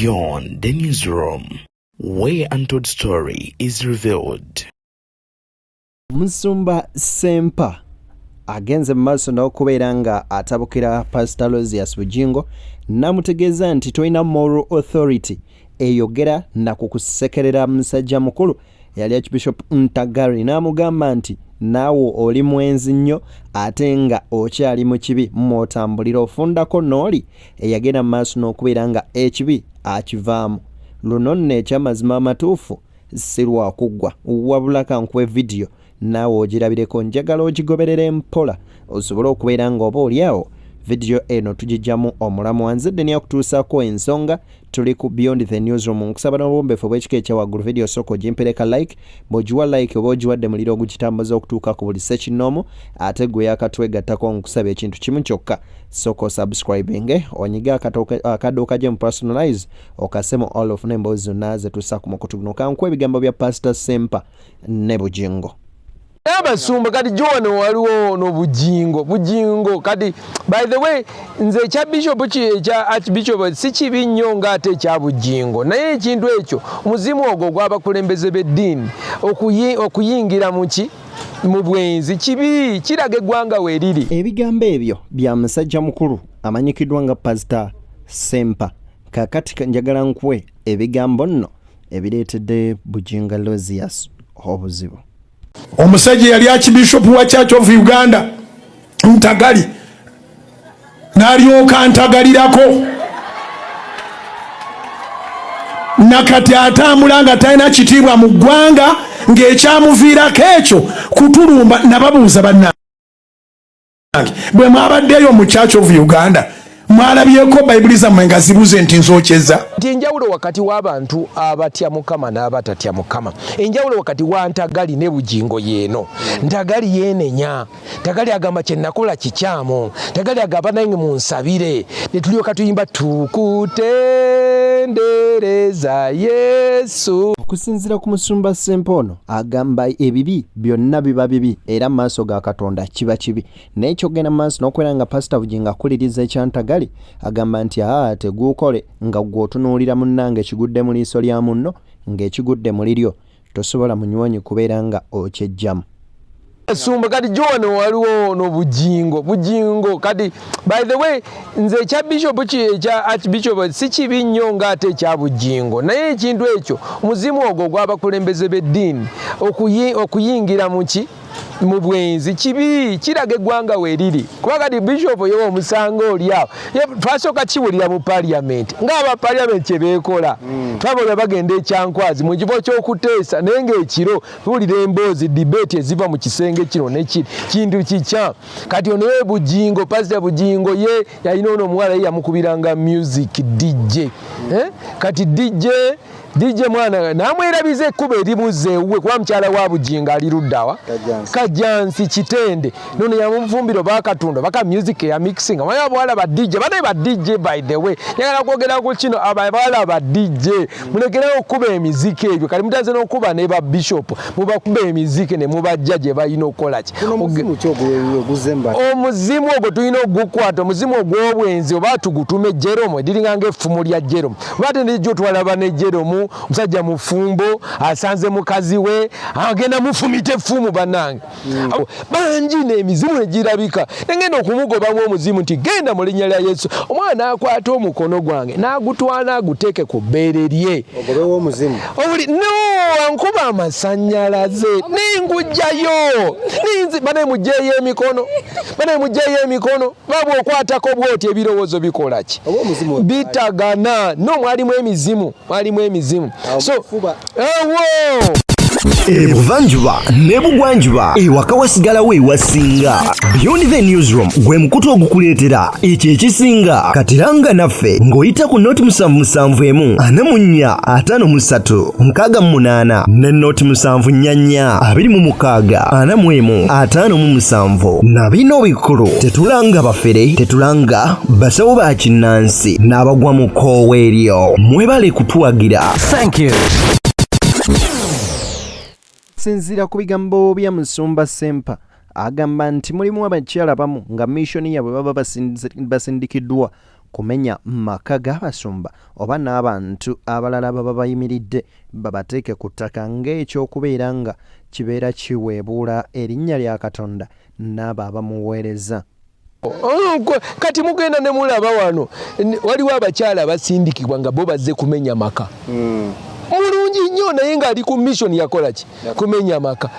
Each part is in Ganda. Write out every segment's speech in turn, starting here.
Beyond the Newsroom, where untold story is revealed. Musumba Ssempa agenze mu maaso n'okubeera nga atabukira Pasita Aloysius Bugingo n'amutegeeza nti tolina moral authority eyogera na ku kusekerera musajja mukulu eyali Archbishop Ntagali n'amugamba nti naawe oli mwenzi nnyo ate nga okyali mu kibi mw'otambulira ofundako n'oli eyagenda mu maaso n'okubeera nga ekibi akivaamu. Luno nno ekyamazima amatuufu si lwa kuggwa wabula kankuwe vidiyo naawe ogirabireko njagala ogigoberere mpola osobole okubeera nga oba olyawo vidiyo eno tugijjamu omulamwa. Nze Deni akutuusaako ensonga tuli ku Beyond the Newsroom. Nkusaba n'obuwombeefu obw'ekika ekya waggulu vidiyo sooka ogimpereka like bw'ogiwa like oba ogiwadde muliro ogugitambuza okutuuka ku buli ssekinnoomu ate gwe yakatwegattako nkusaba ekintu kimu kyokka sooka osubscribinge onyige akadde okaje mu personalize okase mu all ofune emboozi zonna zetussa ku mukutu guno. Kankuwa ebigambo bya Pastor Ssempa ne Bugingo. Abasumba kati jo wano waliwo ono Bugingo, Bugingo kati by the way nze ekya bishop ki ekya archbishop si kibi nnyo nga ate ekya Bugingo, naye ekintu ekyo omuzimu ogwo ogw'abakulembeze b'eddiini okuyingira mu ki mu bwenzi kibi, kiraga eggwanga we riri. Ebigambo ebyo bya musajja mukulu amanyikiddwa nga Pastor Ssempa. Kaakati njagala nkuwe ebigambo nno ebireetedde Bugingo Aloysius obuzibu. Omusajja yali Archbishop wa Church of Uganda Ntagali n'alyoka ntagalirako nakati atambula nga talina kitiibwa mu ggwanga ng'ekyamuviirako ekyo kutulumba. Nababuuza bannange, bwe mwabaddeyo mu Church of Uganda mwalabyeko Bayibuli zammwe nga zibuze nti nzokyeza? Nti enjawulo wakati w'abantu abatya Mukama n'abatatya Mukama, enjawulo wakati wa Ntagali ne Bugingo yeeno. Ntagali yeenenya, Ntagali agamba kye nakola kikyamu, Ntagali agamba nange munsabire, ne tulyoka tuyimba tukutendereza Yesu. Okusinziira ku musumba Ssempa ono agamba ebibi byonna biba bibi era mu maaso ga Katonda kiba kibi. Naye kyogenda mu maaso n'okubeera nga Pasita Bugingo akuliriza ekya Ntagali agamba nti aa teguukole nga ggwe otunuulira munnange ekigudde mu liiso lya munno ng'ekigudde mu liryo tosobola munywanyi kubeera nga okyejjamu. Sumba kati jo wano waliwo ono Bugingo, Bugingo kati by the way nze ekya bishop ki ekya archbishop si kibi nnyo nga ate ekya Bugingo, naye ekintu ekyo omuzimu ogwo ogw'abakulembeze b'eddiini okuyingira mu ki mu bwenzi kibi, kiraga eggwanga we riri. Kuba kati bishop ye omusanga oli awo twasooka kiwulira mu parliament ng'aba parliament kye beekola, twabona bagenda ekyankwazi mu kifo ky'okuteesa, naye ng'ekiro tuwulira emboozi debate eziva mu kisenge kino nekiri kintu kikya. Kati ono ye Bugingo, Pastor Bugingo ye yalina ono omuwala ye yamukubiranga music DJ, Kati DJ mwana namwerabiza ekkubo erimuzza ewuwe, kuba mukyala wa Bugingo ali luddawa Kajansi Kitende, nono yamufumbira oba akatunda baka music ya mixing. Omanyi abawala ba DJ bane ba DJ, by the way njagala kwogera ku kino, abawala ba DJ mulekerewo okukuba emiziki ebyo. Kati mutaze n'okuba ne ba bishop mubakuba emiziki ne mubajja gye balina okukola ki. Omuzimu ogwo tulina okugukwata, omuzimu ogw'obwenzi, oba tugutume Jerome, eriringa ng'effumu lya Jerome, oba ate nejjo twalaba ne Jerome omusajja mufumbo asanze mukazi we agenda mufumita effumu. Bannange bangi n'emizimu negirabika, nengenda okumugobamu omuzimu nti genda mu linnya lya Yesu. Omwana n'akwata omukono gwange n'agutwala aguteeke ku bbeere lye. Obuli no ankuba amasannyalaze nengujjayo ninzi bane mugyeyo emikono, bane mugyeyo emikono, babwe okwatako bwoti ebirowoozo bikola ki bitagana. No mwalimu emizimu, mwalimu emizimu. So ewo Ebuvanjuba n'ebugwanjuba ewaka wasigalawo ewasinga. Beyond the Newsroom gwe mukutu ogukuleetera ekyo ekisinga. Katiranga naffe ng'oyita ku noti musanvu musanvu emu ana mu nnya ataano mu ssatu nkaaga mu munaana ne noti musanvu nnya nnya abiri mu mukaaga ana mu emu ataano mu musanvu. Na bino bikulu, tetulanga bafere, tetulanga basawo ba kinnansi n'abagwa mu kkoowa eryo. Mwebale kutuwagira. Thank you. Okusinziira ku bigambo bya Musumba Ssempa agamba nti mulimu abakyala abamu nga mission yaabwe baba basindikiddwa kumenya maka g'abasumba oba n'abantu abalala baba bayimiridde babateeke ku ttaka ng'ekyokubeera nga kibeera kiweebuula erinnya lya Katonda n'abo abamuweereza. Kati mugenda ne mulaba wano waliwo abakyala abasindikibwa nga bo bazze kumenya maka. Mulungi nnyo naye ng'ali ku mission yakola ki? Kumenya maka.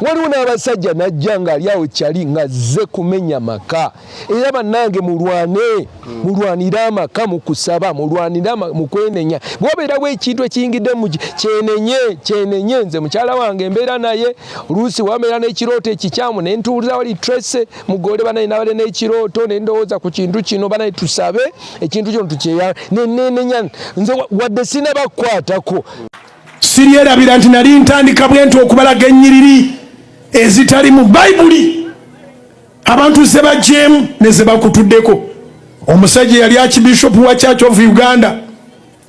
Waliwo n'abasajja najja ng'ali awo kyali ng'azze kumenya maka. Era bannange mulwane, mulwanire amaka mu kusaba, mulwanire mu kwenenya. Bw'obeerawo ekintu ekiyingidde mu kyenenye, kyenenye. Nze mukyala wange mbeera naye, oluusi wambeera n'ekirooto ekikyamu ne ntuuza wali Tracy mugole banaye nabale n'ekirooto ne ndowooza ku kintu kino, banaye tusabe ekintu kino tukyeya ne nenenya. Nze wadde sinnabakwatako. Siryerabira nti nali ntandika bwe nti okubalaga ennyiriri ezitali mu Bayibuli abantu ze bagyemu ne ze bakutuddeko. Omusajja yali Archbishop wa Church of Uganda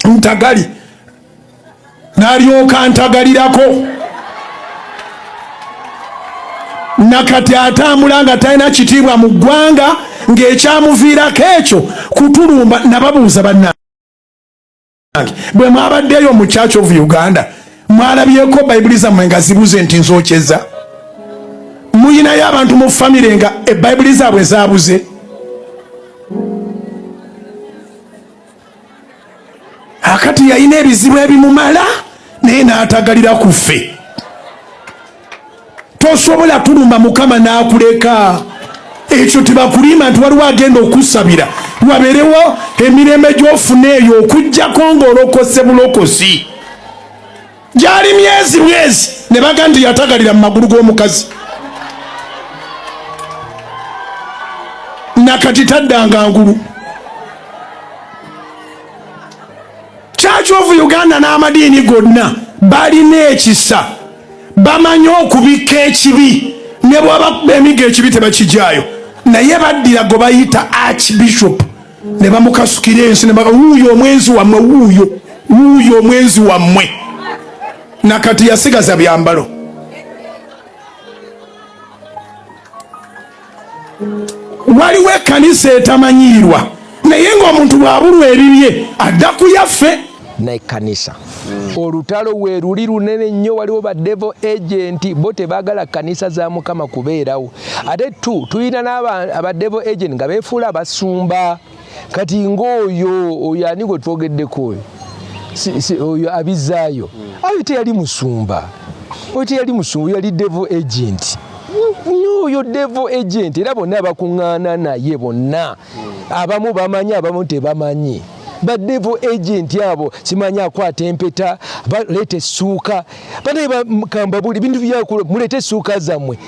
Ntagali n'alyoka ntagalirako, nakati atambula nga talina kitiibwa mu ggwanga ng'ekyamuviirako ekyo kutulumba. Nababuuza bannange, bwe mwabaddeyo mu Church of Uganda mwalabyeko Bayibuli zammwe nga zibuze nti nzokyeza? Muyinayo abantu mu famire nga ebayibuli zaabwe zabuze? Akati yalina ebizibu ebimumala naye n'atagalira ku ffe. Tosobola tulumba Mukama n'akuleka. Ekyo tebakulimba nti waliwo agenda okusabira wabeerewo emirembe gy'ofuna eyo, okuggyako ng'olokose bulokozi. Gyali myezi bwezi ne baga nti yatagalira mu magulu g'omukazi, nakati taddanga ngulu. Church of Uganda n'amadiini gonna balina ekisa, bamanyi okubikka ekibi, ne bw'abakuba emigo ekibi tebakijaayo, naye baddira gwe bayita Archbishop ne bamukasukira ensi ne baga wuuyo omwenzi wammwe, wuuyo wuuyo omwenzi wammwe. Nakati yasigaza byambalo. Waliwo ekkanisa etamanyiirwa, naye ng'omuntu bw'abulwa ebibye adda ku yaffe. N'ekkanisa olutalo we luli lunene nnyo. Waliwo ba devil agent, bo tebaagala kkanisa za Mukama kubeerawo. Ate tu tulina n'aba devil agent nga beefuula abasumba. Kati ng'oyo oyo ani gwe twogeddeko oyo oyo abizaayo, ayo teyali musumba, oyo teyali musumba, yali devil agent. Oyo devil agent, era bonna bakuŋŋaana naye bonna, abamu bamanyi, abamu tebamanyi. Ba devil agent abo simanyi akwata empeta, baleeta essuuka. Banaye kambabuli bintu byakula, muleete essuuka zammwe.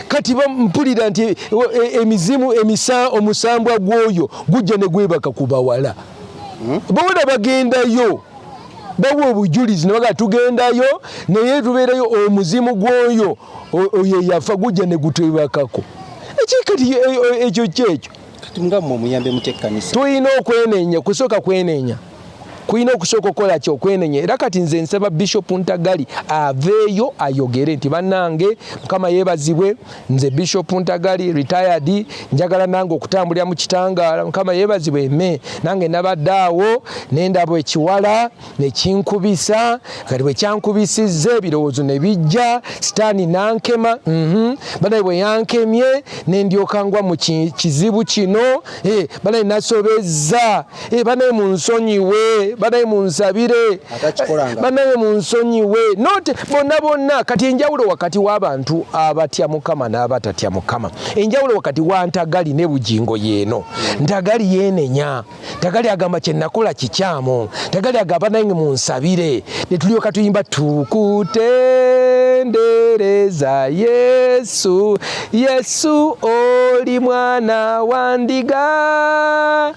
Kati mpulira nti emizimu omusambwa gw'oyo gujja ne gwebaka ku bawala. Bawala bagendayo bawa obujulizi ne bagaa tugendayo naye tubeerayo, omuzimu gw'oyo oyo eyafa gujja ne gutwebakako. Ekikati ekyo kyekyo. Kati nga mmwe muyambe mutya ekkanisa? Tulina okwenenya, kusooka kwenenya, kulina okusooka okukola ki? Okwenenya. Era kati nze nsaba Bishop Ntagali aveeyo ayogere nti bannange, Mukama yeebazibwe, nze Bishop Ntagali retired, njagala nange okutambulira mu kitangaala. Mukama yeebazibwe, me nange nabadde awo nendaba ekiwala nekinkubisa. Kati bwe kyankubisizza ebirowoozo ne bijja, sitaani nankema. Banaye bwe yankemye nendyoka ngwa mu kizibu kino. Banaye nasobezza, banaye munsonyiwe, banaye munsabire, banaye munsonyiwe not bonna bonna. Kati enjawulo wakati w'abantu abatya Mukama n'abatatya Mukama, enjawulo wakati wa Ntagali ne Bugingo yeeno. Ntagali yeenenya, Ntagali agamba kyenakola kikyamu, Ntagali agamba nange munsabire, ne tulyoka tuyimba tukutendereza Yesu, Yesu oli mwana wa ndiga,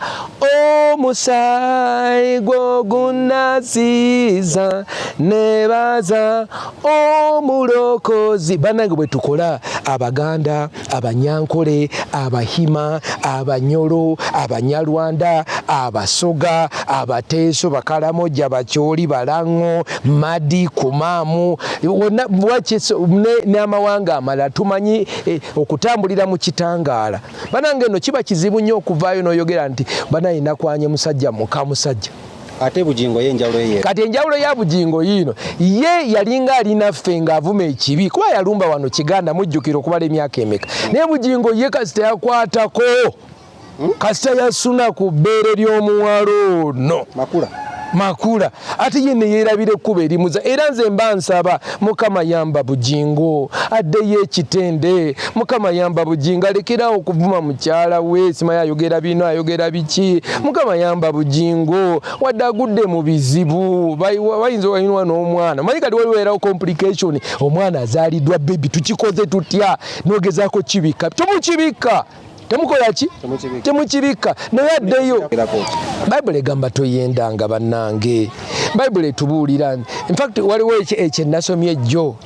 omusaayi gwo gunaziza, nebaza omulokozi. Bannange bwe tukola, Abaganda, Abanyankole, Abahima, Abanyolo, Abanyarwanda, Abasoga, Abateeso, Bakalamoja, Bakyoli, Balango, Madi, Kumaamu, wonna n'amawanga amalala tumanyi eh, okutambulira mu kitangaala. Banange eno kiba kizibu nnyo okuvaayo n'oyogera nti banaye nakwanye musajja muka musajja. Ate Bugingo ye enjawulo ye? Kati enjawulo ya Bugingo yiino, ye yalinga alinaffe ng'avuma ekibi kuba yalumba wano Kiganda, mujjukira okubala emyaka emeka. Naye Bugingo ye kasita yakwatako, kasita yasuna ku bbeere ly'omuwala ono Makula, Makula, ate ye neyerabira ekkubo erimuza. Era nze mba nsaba Mukama yamba Bugingo addeyo ekitende. Mukama yamba Bugingo alekerawo okuvuma mukyala we, simanyi ayogera bino ayogera biki. Mukama yamba Bugingo, wadde agudde mu bizibu, bayinza wayinwa n'omwana, manyi kati waliwo complication, omwana azaaliddwa baby, tukikoze tutya? Nogezaako kibikka, temukibikka, temukola ki, temukibikka, naye addeyo. Bayibuli egamba toyendanga. Bannange, Bayibuli etubuulira, infact waliwo ekyo nasomye ejjo,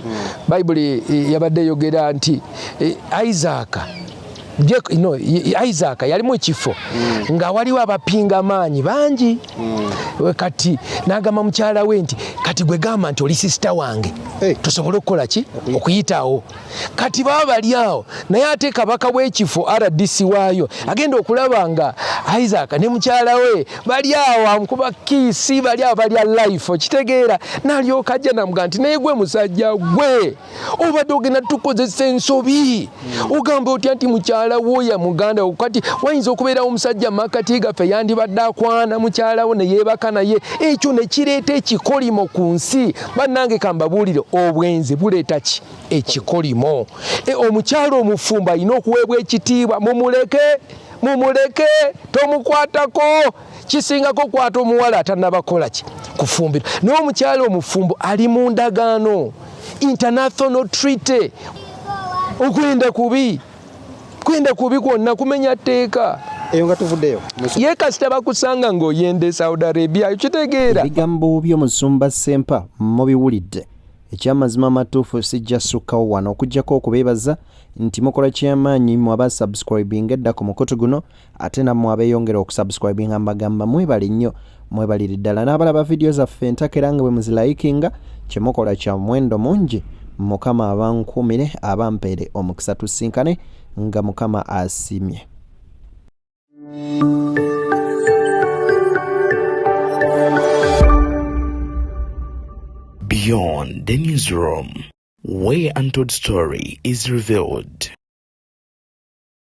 Bayibuli yabadde eyogera nti Isaaka, no, Isaac yalimu ekifo nga waliwo abapinga amaanyi bangi. Kati n'agamba mukyala we nti kati gwe gamba nti oli sister wange, tusobole okukola ki, okuyitawo. Kati baba bali awo, naye ate kabaka w'ekifo, RDC waayo, agenda okulaba nga Isaac ne mukyala we bali awo, amukuba kiss, bali awo balya life, okitegeera? N'alyoka ajja namuga nti naye gwe musajja gwe obadde ogenda tukozesa ensobi, ogamba otya nti mukyala wo ya muganda wo? Kati wayinza okubeerawo omusajja makati gaffe yandibadde akwana mukyala wo neyeebaka naye, ekyo ne kireeta ekikolimo ku nsi. Bannange, kambabuulire, obwenzi buleeta ki? Ekikolimo. Omukyala omufumbo alina okuweebwa ekitiibwa. Mumuleke, mumuleke, tomukwatako. Kisingako kwata omuwala atanabakola ki, kufumbirwa. Naye omukyala omufumbo ali mu ndagaano, international treaty. Okwenda kubi, kwenda kubi kwonna kumenya tteeka. Eyo nga tuvuddeyo. Ye kasita bakusanga ng'oyenda e Saudi Arabia, kitegeera. Ebigambo by'omusumba Sempa mubiwulidde. Ekyamazima amatuufu, sijja sukkawo wano okuggyako okubeebaza nti mukola kyamaanyi mwe aba subscribing edda ku mukutu guno, ate nammwe abeeyongera okusubscribinga mbagamba mwebale nnyo, mwebalire ddala, n'abalaba vidiyo zaffe entakera nga bwe muzilikinga, kyemukola kya muwendo mungi. Mukama abankuumire, abampeere omukisa, tusinkane nga Mukama asiimye. Beyond the Newsroom, where untold story is revealed.